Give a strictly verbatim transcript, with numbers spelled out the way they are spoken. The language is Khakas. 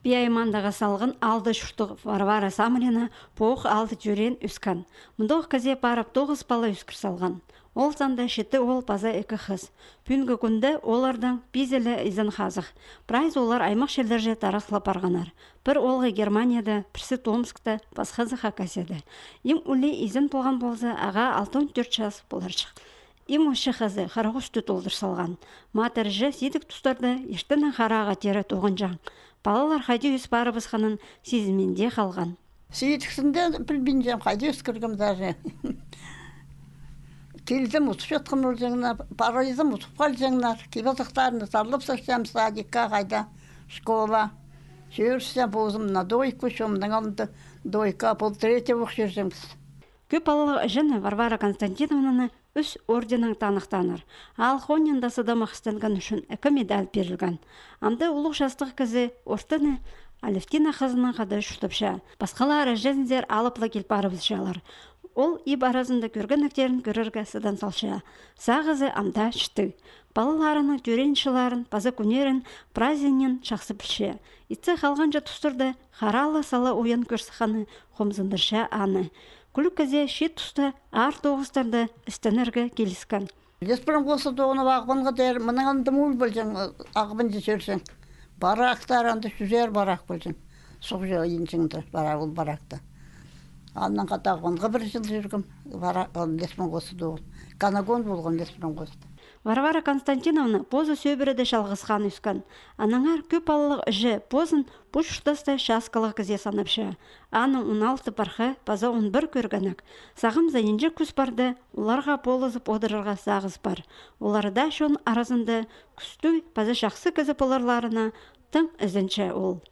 Пии аймаандағы салған алты чуртығ Варвара Самарина пу ох аалда тӧреен, ӧскен. Мындох кізее парып тоғыс пала ӧскір салған. Ол санда читі оол паза ікі хыс. Пӱӱнгі кӱнде олардаң пизі ле изен-хазых. Прайзы олар аймах чирлерҷе тарас ла парғаннар. Пір оолғы Германияда, пірсі Томскта, пасхазы Хакасияда. Иң улии изен полған полза, ағаа алтон тӧрт час поларҷых. Иң ӱчӱнҷі хызы хырых ӱсті толдыр салған. Матыр-іҷе сидік тустарда иртеннең харааға теере тоғынҷаң. Палалар хайди ӧс парыбысханын сизінмин дее халған. Сидіксінде пілбинчем, хайди ӧскіргем даже. Килзем, утып чатхан полҷаңнар, парайзам, утып халҷаңнар. Кип-азахтарымны сарлап салчам садикка, хайда, школа. Чӧрчем позым на дойку, чомның алнында дойка, пол третья ох чӧрҷеңміс. Кӧп палалығ іҷені Варвара Константиновнаны ӱс орденнең таныхтааннар. Аал хониинда сыдамах істенген ӱчӱн ікі медаль пирілген. Амды улуғ частығ кізі орденні Алевтина хызынаң хада чуртапча. Пасхалары іҷезінзер алып ла кил парыбысчалар. Ол иб аразында кӧргенектерін кӧрерге сыдан салча. Сағызы амды чіттіг. Палаларының тӧреен чылларын паза кӱннерін прайзынаң чахсы пілче. Итсе халғанҷы тустарда хараа ла сала уян кӧр сыхханы хомзындырча аны. Кӱлӱк кізее чиит туста аар тоғыстарда істенерге киліскен. Леспромхозта тоғынып, Ағбанға теер, мының алнында мул полҷаң, Ағбанҷа чӧрҷең. Барактар, анда чӱзер барак полҷаң. Суғҷа инҷеңдір, бара ол баракта. Аннаң хада Ағбанға пір чыл чӧргем, бара, ол леспромхозта тоғын. Канагон полған леспромхозта. Варвара Константиновна позы сӧбіреде чалғысхан ӧскен. Аннаңар кӧп палалығ іҷе позын пу чуртаста часкалығ кізее санапча. Аның он алты пархы паза он пір кӧргенек. Сағам за нинҷе кӱс парды, оларға полызып одырарға сағыс пар. Оларда чон аразында кӱстіг паза чахсы кізі поларларына тың ізенче ол.